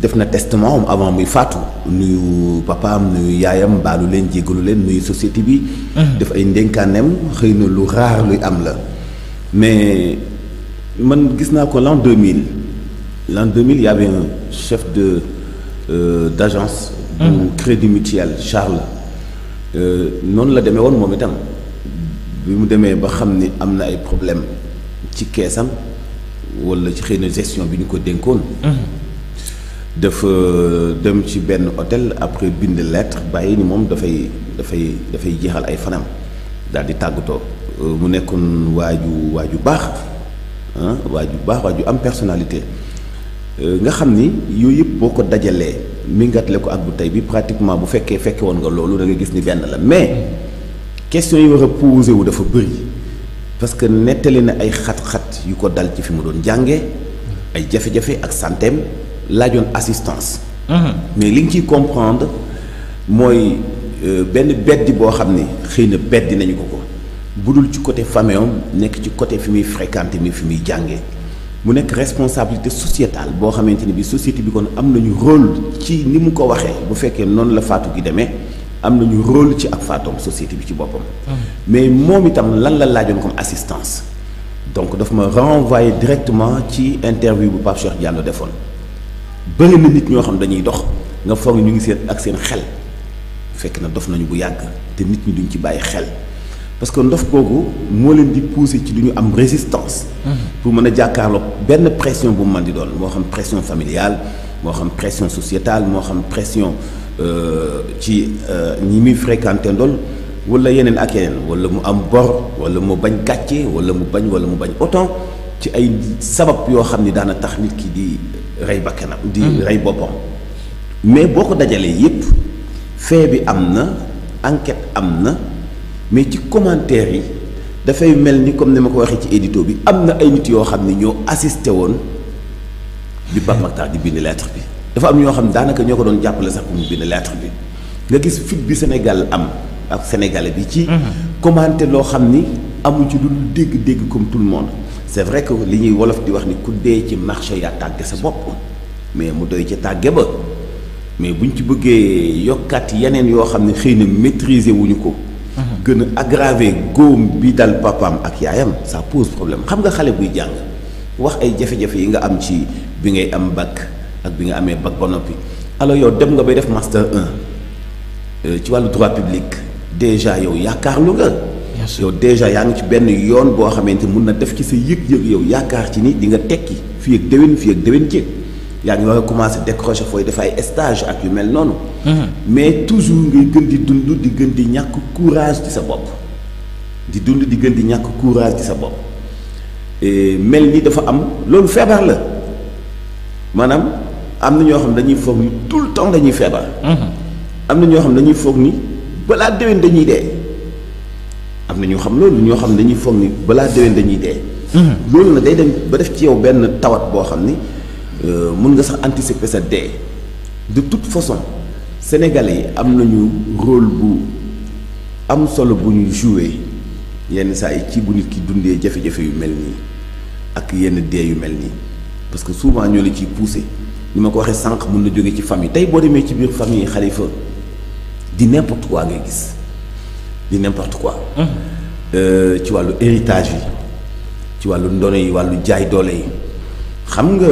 def na testament am avant muy faatu nuyu papaam nuyu yaayam baalu leen jéggalu leen nuyu société bi. def ay ndénkaaneem xëy na lu raar luy am la mais man gis naa ko l'an 2000 il y avait un chef de d'agence. bu Crédit Mutuel Charles. noonu la demee woon moom itam bi mu demee ba xam ni am na ay problème ci keesam walla ci xëy na gestion bi ñu ko dénkoon. dafa dem ci benn hôtel après bind lettre bàyyi ni moom dafay jeexal ay fanam daal di tàggatoo mu nekkoon waaju baax waaju am personnalité nga xam ni yooyu yëpp boo ko dajalee mingatle ko ak bu tey bi pratiquement bu fekke woon nga loolu da nga gis ni benn la mais question yi war a posé wu dafa bëri parce que nettali na ay xat-xat yu ko dal ci fi mu doon jànge ay jafe-jafe ak santeem laajoon assistance. mais li nga ciy comprendre mooy benn beddi boo xam ni xëy na beddi nañu ko budul ci côté famille am nekk ci côté fi muy fréquenté mi fi muy jàngee mu nekk responsabilité sociétale boo xamante ni bi société bi kon am nañu rôle ci ni mu ko waxee bu fekkee noonu la faatu gi demee am nañu rôle ci ak faatoom société bi ci boppam. mais moom itam lan la laajoon comme assistance donc daf ma renvoyer directement ci interview bu Pape Cheikh Diallo defoon. bëri na nit ñoo xam dañuy dox nga foog ñu ngi seen ak seen xel fekk na dof nañu bu yàgg te nit ñi duñ ci bàyyi xel parce que ndof googu moo leen di pousser ci du ñu am résistance. pour mën a jàkkaarloog benn pression bu mu mën di doon moo xam pression familiale moo xam pression sociétale moo xam pression ci ñi muy fréquenté ndol wala yeneen ak yeneen wala mu am bor wala mu bañ gàcce wala mu bañ autant ci ay sabab yoo xam ni daana tax nit ki di. rey bakkanam di rey boppam mais boo ko dajalee yépp fait bi am na enquête am na mais ci commentaire yi dafay mel ni comme ni ma ko waxee ci édito bi am na ay nit yoo xam ne ñoo assisté woon bi Pape Makhtar di bind lettre bi dafa am ñoo xam ne daanaka ñoo ko doon jàppale sax pour mu bind lettre bi nga gis fit bi Sénégal am ak sénégalais bi ci commenté loo xam ni amu ci lu dégg comme tout le monde c'est vrai que li ñuy wolof di wax ni ku dee ci marché yaa tàgge sa bopp mais mu doy ci tàgge ba mais buñ ci bëggee yokkaat yeneen yoo xam ne xëy na maîtriser wuñu ko. gën a aggraver góom bi dal papaam ak yaayam ça pose problème xam nga xale buy jàng wax ay jafe-jafe yi nga am ci bi ngay am bac ak bi nga amee bac ba noppi alors yow dem nga bay def master 1 ci wàllu droit public déjà yow yaakaarlu nga. yow déjà yaa ngi ci benn yoon boo xamante mun na def ci sa yëg-yëg yow yaakaar ci ni di nga tekki fii ak déwén jéeg yaa ngi war a commencé décrocher fooy def ay stage ak yu mel noonu. mais toujours ngay gën di dund di gën di ñàkk courage ci sa bopp di dund di gën di ñàkk courage ci sa bopp mel ni dafa am loolu feebar la maanaam am na ñoo xam dañuy foog ni tout le temps dañuy feebar. am na ñoo xam dañuy foog ni balaa déwén dañuy dee. am na ñoo xam loolu ñoo xam ne dañuy foog ni balaa déwén dañuy dee. loolu nag day dem ba def ci yow benn tawat boo xam ni mën nga sax anticiper sa dee. de toute façon sénégalais yi am nañu rôle bu am solo bu ñu joué yenn saa yi ci bu nit ki dundee jafe-jafe yu mel nii ak yenn dee yu mel nii parce que souvent ñoo la ciy poussé ni ma ko waxee sànq mun na jóge ci famille tey boo demee ci biir famille yi Khalifa di n'importe quoi ngay gis. di n'importe quoi. ci wàllu héritage yi ci wàllu ndono yi wàllu jaay doole yi xam nga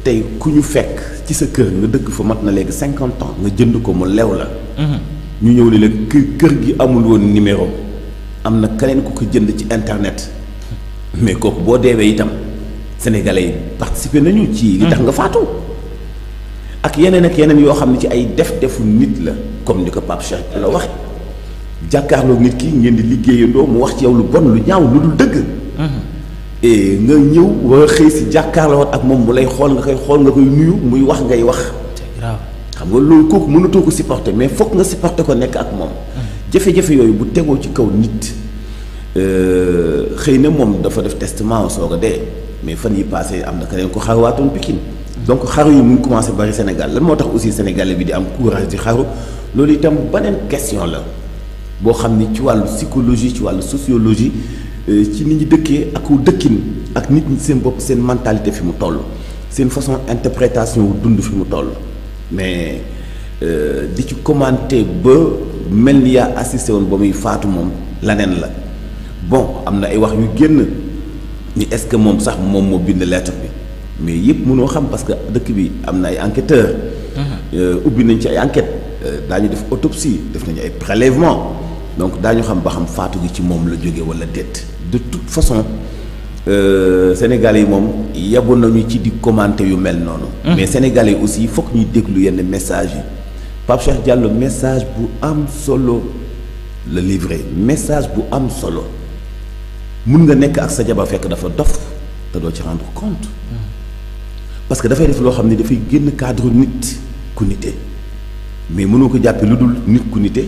tey ku ñu fekk ci sa kër nga dëkk fa mat na léegi 50 ans nga jënd ko mu lew la. ñu ñëw ni la kër gi amul woon numéro am na keneen ku ko jënd ci internet mais kooku boo deewee itam sénégalais yi participer nañu ci li tax nga faatu. ak yeneen yoo xam ne ci ay def-defu nit la comme ni ko Pape Cheikh la waxe jàkkaarloo nit ki ngeen di liggéeyandoo mu wax ci yow lu bon lu ñaaw lu dul dëgg. et nga ñëw war a xëy si jàkkaarloo ak moom mu lay xool nga koy nuyu muy wax ngay wax. c'est grave xam nga loolu kooku mënatoo ko supporter mais foog nga supporter ko nekk ak moom. jafe-jafe yooyu bu tegoo ci kaw nit xëy na moom dafa def testament soog a dee mais fan yi passé am na keneen ko xaruwaatoon Pikine. donc xaru yi mu ngi commencé bari Sénégal lan moo tax aussi sénégalais bi di am courage di xaru loolu itam beneen question la. boo xam ni ci wàllu psychologie ci wàllu sociologie ci nit ñi dëkkee ak dëkkin ak nit ñi seen bopp seen mentalité fi mu toll c'est une façon interprétation wu dund fi mu toll mais di ci commenter ba mel ni yaa assisté woon ba muy faatu moom laneen la bon am na ay wax yu génn ni est-ce que moom sax moom moo bind lettre bi mais yëpp mënoo xam parce que dëkk bi am na ay enquêteurs. ubbi nañ ci ay enquêtes daañu def autopsie def nañu ay prélèvements donc daañu xam ba xam faatu gi ci moom la jóge walla déet de toute façon Sénégalais yi moom yabu nañu ci di commenter yu mel noonu. mais Sénégalais yi aussi foog ñuy déglu yenn message yi Pape Cheikh Diallo message bu am solo la livré message bu am solo mun nga nekk ak sa jabar fekk dafa dof te doo ci rendre compte. parce que dafay def loo xam ne dafay génn cadre nit ku nite mais mënoo ko jàppe lu dul nit ku nite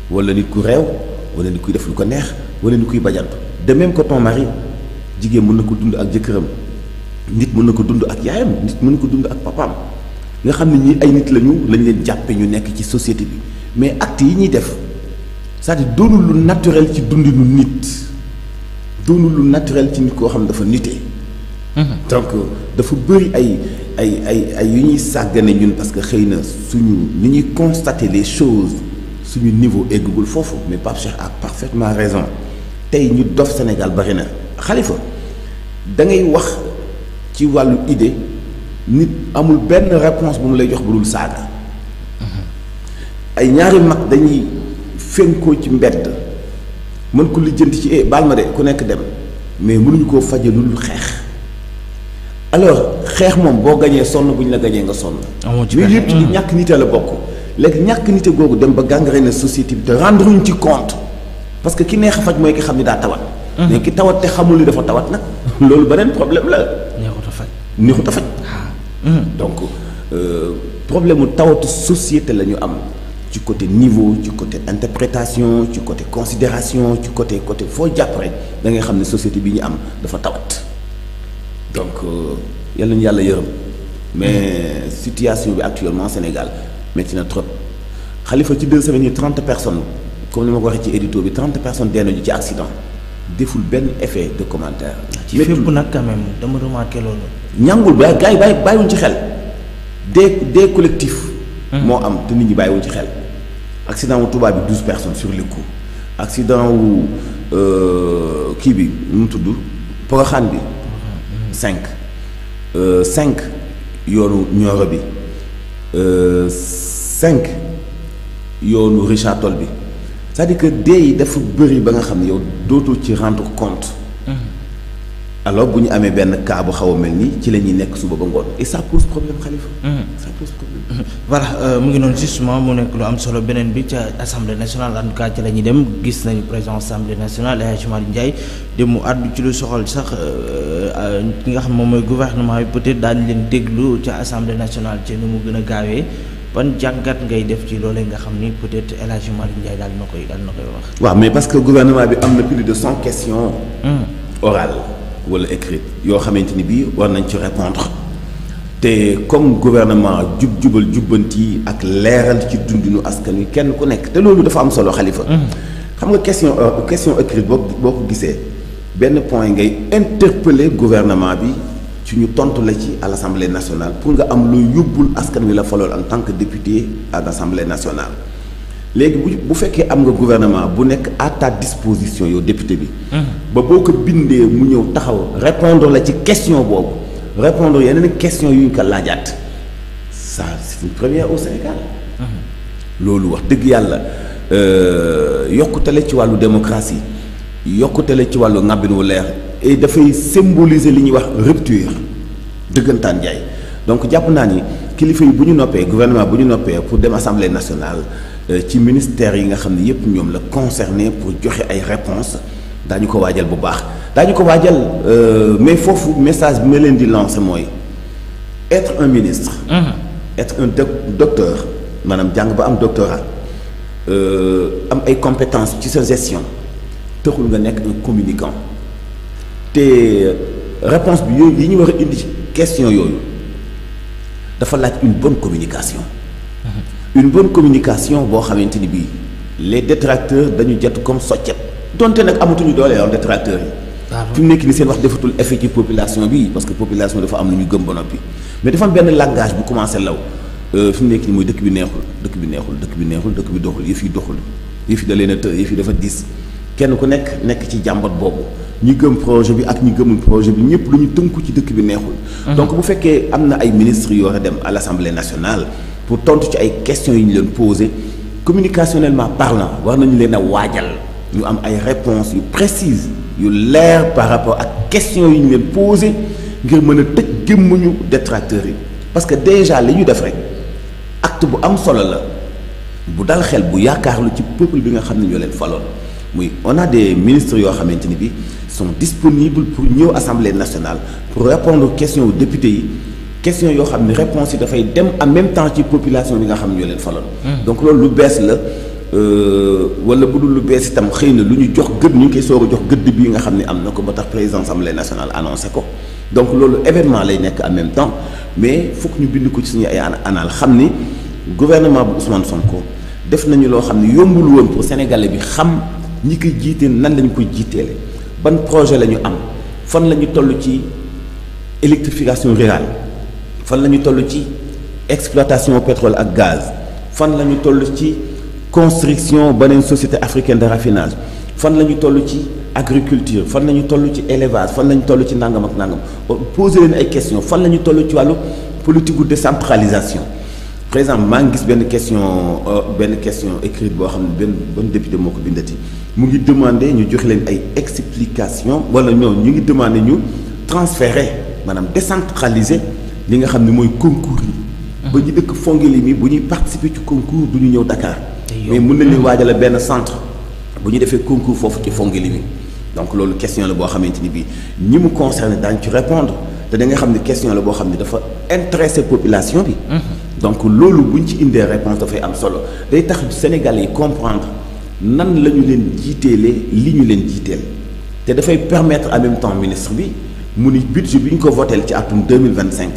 wala nit ku réew wala nit kuy def lu ko neex wala nit kuy bajantu de même que ton mari jigéen mën na ko dund ak jëkkëram nit mën na ko dund ak yaayam nit mën na ko dund ak papaam nga xam ne ñii ay nit lañu lañ leen jàppe ñu nekk ci société bi mais actes yi ñuy def c'est-à-dire doonul lu naturel ci dundinu nit doonul lu naturel ci nit koo xam ne dafa nitee donc dafa bëri ay yu ñuy sàggane ñun parce que xëy na suñu ni ñuy constater les choses suñu niveau eggagul foofu mais Pape Cheikh a parfaitement raison tey ñu dof Sénégal bari na Khalifa da ngay wax ci wàllu idée nit amul benn réponse bu mu lay jox bu dul saaga ay ñaari mag dañuy fenkoo ci mbedd mën ko lijjanti ci baal ma de ku nekk dem mais mënuñu koo faje lu dul xeex alors xeex moom boo gañee sonn bu ñu la gañee nga sonn mais yëpp ci ñàkk nite la bokk léegi ñàkk nite googu dem ba gangrène société bi te rendre ñu ci compte parce que ki neex a faj mooy ki xam ni daa tawat mais ki tawat te xamul ni dafa tawat nag loolu beneen problème la neexut a faj donc problème mu tawatu société la ñu am ci côté niveau ci côté interprétation ci côté considération ci côté foo jàpp rek da ngay xam ne société bi ñu am dafa tawat donc yal nañu yàlla yërëm mais situation bi actuellement Sénégal métti na trop Khalifa ci 2 semaines yi 30 personnes comme ni ma ko waxee ci édito bi 30 personnes dee nañu ci accident deful benn effet de commentaire. ci fépp nag quand même dama remarqué loolu. ñàngul ba gars yi bàyyiwuñ ci xel des collectifs. moo am te nit ñi bàyyiwuñ ci xel. accident wu Touba bi 12 personnes sur le coup accident wu kii bi nu mu tudd Porokhane bi 5 yoonu Nioro bi 5 yoonu Richard Toll bi c'est-à-dire que dee yi dafa bëri ba nga xam ne yow dootoo ci rendre compte. alors bu ñu amee benn cas bu xaw a mel nii ci la ñuy nekk suba ba ngoon et ça pose problème Khalifa. ça pose problème. voilà mu ngi noonu justement mu nekk lu am solo beneen bi ca assemblée nationale en tout cas ci la ñuy dem gis nañu président assemblée nationale El Hadji Malick Ndiaye dem mu àddu ci lu soxal sax ki nga xam moom mooy gouvernement bi peut-être daañu leen déglu ca assemblée nationale ci ni mu gën a gaawee ban jàngat ngay def ci loolee nga xam ni peut-être El Hadji Malick Ndiaye daal na koy wax. waaw mais parce que gouvernement bi am na plus de 100 questions. orales. wala écrite yoo xamante ni bii war nañ ci répondre te comme gouvernement jubal jubbanti ak leeral ci dundinu askan wi kenn ku nekk te loolu dafa am solo Khalifa. xam nga question écrite boo ko gisee benn point ngay interpeller gouvernement bi ci ñu tontu la ci à l'Assemblée nationale pour nga am lu yóbbul askan wi la falool en tant que député à l'Assemblée nationale. léegi bu fekkee am nga gouvernement bu nekk à ta disposition yow député bi. ba boo ko bindee mu ñëw taxaw répondre la ci question boobu répondre yeneen question yu ñu ko laajaat ça c'est une première au Sénégal. loolu wax dëgg yàlla yokkute la ci wàllu démocratie yokkute la ci wàllu ngàbbin wu leer et dafay symboliser li ñuy wax rupture dëggantaan jaay donc jàpp naa ni kilifa yi bu ñu noppee gouvernement bu ñu noppee pour dem assemblée nationale. ci ministère yi nga xam ne yépp ñoom la concerné pour joxe ay réponses daañu ko waajal bu baax daañu ko waajal mais foofu message bi ma leen di lancer mooy être un ministre. être un docteur maanaam jàng ba am doctorat am ay compétences ci sa gestion taxul nga nekk un communicant te réponse bi yooyu yi ñu war a indi question yooyu dafa laaj une bonne communication. une bonne communication boo xamante ni bii les détracteurs dañu jot comme soccet donte nag amatuñu doole yoon détracteurs yi fi mu nekk ni seen wax defatul effet ci population bi parce que population dafa am lu ñu gëm ba noppi mais dafa am benn langage bu commencé law fi mu nekk ni mooy dëkk bi neexul dëkk bi neexul dëkk bi neexul dëkk bi doxul yëf yi doxul yëf yi da leen a të yëf yi dafa diis kenn ku nekk ci jàmbat boobu ñi gëm projet bi ak ñi gëmul projet bi ñëpp lu ñu tënku ci dëkk bi neexul. donc bu fekkee am na ay ministres yoo war a dem à l'Assemblée nationale pour tontu ci ay questions yi ñu leen posé communicationnellement parlant war nañu leen a waajal ñu am ay réponses yu précises yu leer par rapport ak questions yi ñu leen posé ngir mën a tëj gémmuñu détracteurs yi parce que déjà li ñu def rek acte bu am solo la bu dal xel bu yaakaarlu ci peuple bi nga xam ne ñoo leen faloon muy on a des ministres yoo xamante ni bi sont disponibles pour ñëw assemblée nationale pour répondre aux questions aux députés yi questions yoo xam ne réponses yi dafay dem en même temps ci population bi nga xam ne ñoo leen faloon. donc loolu lu bees la wala bu dul lu bees itam xëy na lu ñu jox gëdd ñu ngi koy soog a jox gëdd bii nga xam ne am na ko ba tax président assemblée nationale annoncé ko donc loolu événement lay nekk en même temps mais fokk ñu bind ko ci suñu ay anal xam ni gouvernement bu Ousmane Sonko def nañu loo xam ne yombul woon pour sénégalais bi xam ñi koy jiite nan lañu koy jiiteele ban projet la ñu am fan la ñu toll ci électrification rurale fan la ñu toll ci exploitation pétrole ak gaz fan la ñu toll ci construction beneen société africaine de raffinage fan la ñu toll ci agriculture fan la ñu toll ci élevage fan la ñu toll ci nangam ak nangam poser leen ay questions fan la ñu toll ci wàllu politique de décentralisation par exemple maa ngi gis benn question écrite boo xam ne benn député moo ko bindati mu ngi demander ñu joxe leen ay explications wala ñu ngi demander ñu transférer maanaam décentraliser li nga xam ne mooy concours yi. ba ñu dëkk Fongolimbi bu ñuy participer ci concours du ñu ñëw Dakar. mais mën nañu waajal benn centre bu ñu defee concours foofu ci Fongolimbi donc loolu question la boo xamante ni bii ñi mu concerné daañu ci répondre te da nga xam ne question la boo xam ne dafa intéresser population bi. donc loolu bu ñu ci indee réponse dafay am solo day tax Sénégalais yi comprendre nan la ñu leen jiiteelee li ñu leen jiiteel te dafay permettre en même temps ministre bi mu ni budget bi ñu ko voteel ci atum 2025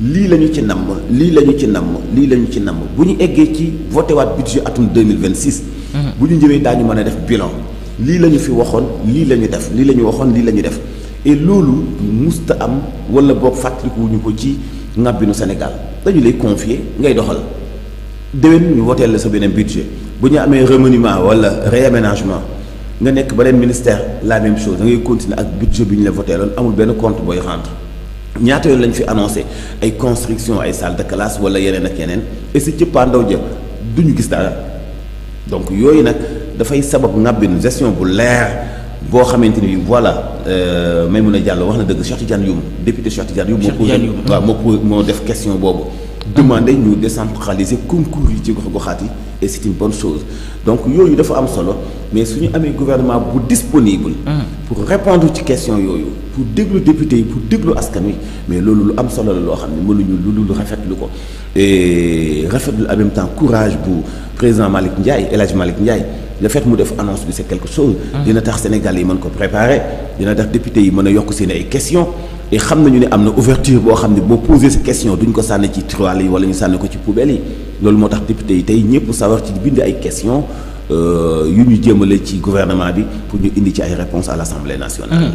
lii la ñu ci namm lii la ñu ci namm lii la ñu ci namm bu ñu eggee ci voté waat budget atum 2026. bu ñu ñëwee daañu mën a def bilan lii la ñu fi waxoon lii la ñu def lii la ñu waxoon lii la ñu def et loolu musta am wala boog fàttalikuwuñu ko ci ngàbbinu Sénégal dañu lay confier ngay doxal déwén ñu voteel la sa beneen budget bu ñu amee remaniement wala réaménagement nga nekk beneen ministère la même chose da ngay continuer ak budget bi ñu la voteeloon amul benn compte booy rendre ñaata yoon lañ fi annoncé ay construction ay salle de classe wala yeneen ak yeneen et si cëppaandaw ja du ñu gis dara donc yooyu nag dafay sabab ngàbbin gestion bu leer boo xamante ni voilà Maïmouna Diallo wax na dëgg Cheikh Tidiane Youm député Cheikh Tidiane Youm moo def question boobu demander ñu décentraliser concours yi ci gox-goxaat yi et c'est une bonne chose donc yooyu dafa am solo mais suñu amee gouvernement bu disponible pour répondre ci question yooyu pour déglu député yi pour déglu askan wi mais loolu lu am solo la loo xam ne mënuñu lu rafetlu ko et rafetlu en même temps courage bu président Malick Ndiaye El Hadj Malick Ndiaye le fait mu def annonce bi c'est quelque chose dina tax Sénégal yi mën ko préparer dina tax député yi mën a yokk seen ay questions et xam nañu ne am na ouverture boo xam ne boo poser sa question duñ ko sànni ci tiroir yi wala ñu sànni ko ci poubelle yi loolu moo tax député yi tey ñëpp sawar ci bind ay questions yu ñu jëmale ci gouvernement bi pour ñu indi ci ay réponses à l'Assemblée nationale.